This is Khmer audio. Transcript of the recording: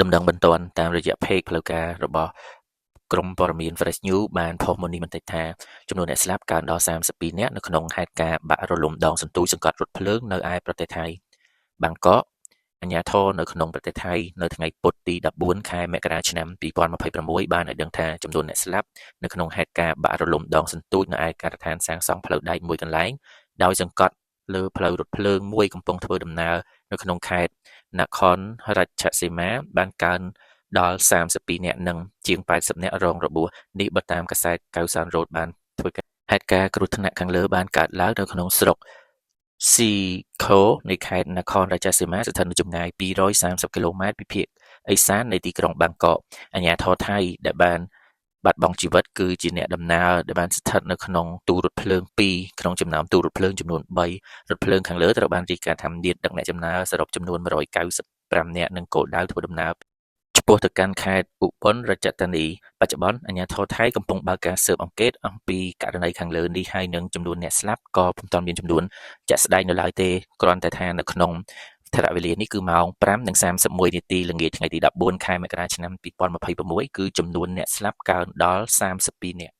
ដំណឹងបន្ទាន់តាមរយៈ page ផ្លូវការរបស់ក្រុមព័ត៌មាន Fresh News បានផុសមុននេះបន្តិចថាចំនួនអ្នកស្លាប់កើនដល់32នាក់នៅក្នុងហេតុការណ៍បាក់រលំដងសន្ទូចសង្កត់រថភ្លើងនៅឯប្រទេសថៃបាងកកអាជ្ញាធរនៅក្នុងប្រទេសថៃនៅថ្ងៃពុធទី14ខែមករាឆ្នាំ2026បានឲ្យដឹងថាចំនួនអ្នកស្លាប់នៅក្នុងហេតុការណ៍បាក់រលំដងសន្ទូចនៅឯការដ្ឋានសាងសង់ផ្លូវដែកមួយកន្លែងដោយសង្កត់លើផ្លូវរថភ្លើងមួយកំពុងធ្វើដំណើរនៅក្នុងខេត្តនគររាជសីមាបានកើនដល់32នាក់និងជាង80នាក់រងរបួសនេះបើតាមកាសែតកៅសានរ៉ូតបានធ្វើការហេតុការណ៍គ្រោះថ្នាក់ខាងលើបានកើតឡើងនៅក្នុងស្រុកស៊ីខូនៃខេត្តនគររាជសីមាស្ថិតនៅចម្ងាយ230គីឡូម៉ែត្រពីភាគឦសាននៃទីក្រុងបាងកកអាជ្ញាធរថៃដែលបានបាត់បង់ជីវិតគឺជាអ្នកដំណើរដែលបានស្ថិតនៅក្នុងទូរថភ្លើង2ក្នុងចំណោមទូរថភ្លើងចំនួន3រថភ្លើងខាងលើត្រូវបានរាយការណ៍ថាមានដឹកអ្នកដំណើរសរុបចំនួន195នាក់និងគោលដៅធ្វើដំណើរឆ្ពោះទៅកាន់ខេត្តឧប៊ុនរាជធានីបច្ចុប្បន្នអាជ្ញាធរថៃកំពុងបើកការស៊ើបអង្កេតអំពីករណីខាងលើនេះហើយនឹងចំនួនអ្នកស្លាប់ក៏ពុំទាន់មានចំនួនជាក់ស្ដែងនៅឡើយទេគ្រាន់តែថានៅក្នុងថរវេលានេះគឺម៉ោង5:31នាទីល្ងាចថ្ងៃទី14ខែមករាឆ្នាំ2026គឺចំនួនអ្នកស្លាប់កើនដល់32នាក់។